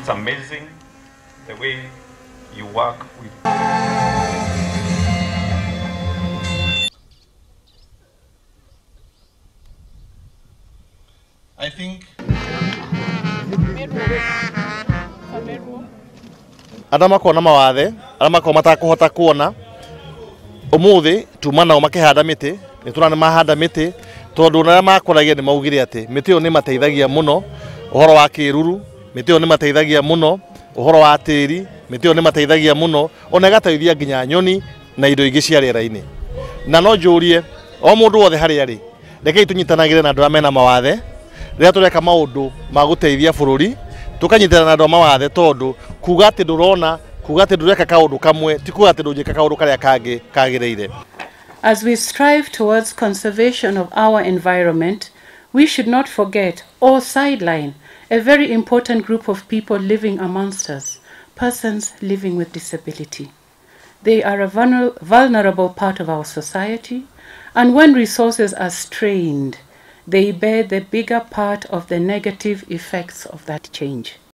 It's amazing the way you work with. I think Arĩa makoragwo na mawathe, arĩa makoragwo matakũhota kuona, ũmũthĩ tuma nao makĩhanda mĩtĩ, nĩ tũrona nĩ mahanda mĩtĩ, tondũ arĩa makoragia nĩ maugire atĩ mĩtĩ ĩyo nĩ mateithagia mũno ũhoro wa kĩruru, mĩtĩ ĩyo nĩ mateithagia mũno ũhoro wa tĩri, mĩtĩ ĩyo nĩ mateithagia mũno ona ĩgateithia nginya nyoni na indo ingĩ cia rĩera-inĩ. Na no njũrie o mũndũ wothe harĩa arĩ, rekei tũnyitanagĩre na andũ arĩa mena mawathe rĩrĩa tũreka maũndũ ma gũteithia bũrũri, tũkanyitana na andũ a mawathe, tondũ kuga atĩ ndũrona, kuga atĩ ndũreka kaũndũ kamwe ti kuga atĩ ndũngĩka kaũndũ karĩa kangĩ kagĩrĩire. As we strive towards conservation of our environment, we should not forget or sideline a very important group of people living amongst us, persons living with disability. They are a vulnerable part of our society, and when resources are strained, they bear the bigger part of the negative effects of that change.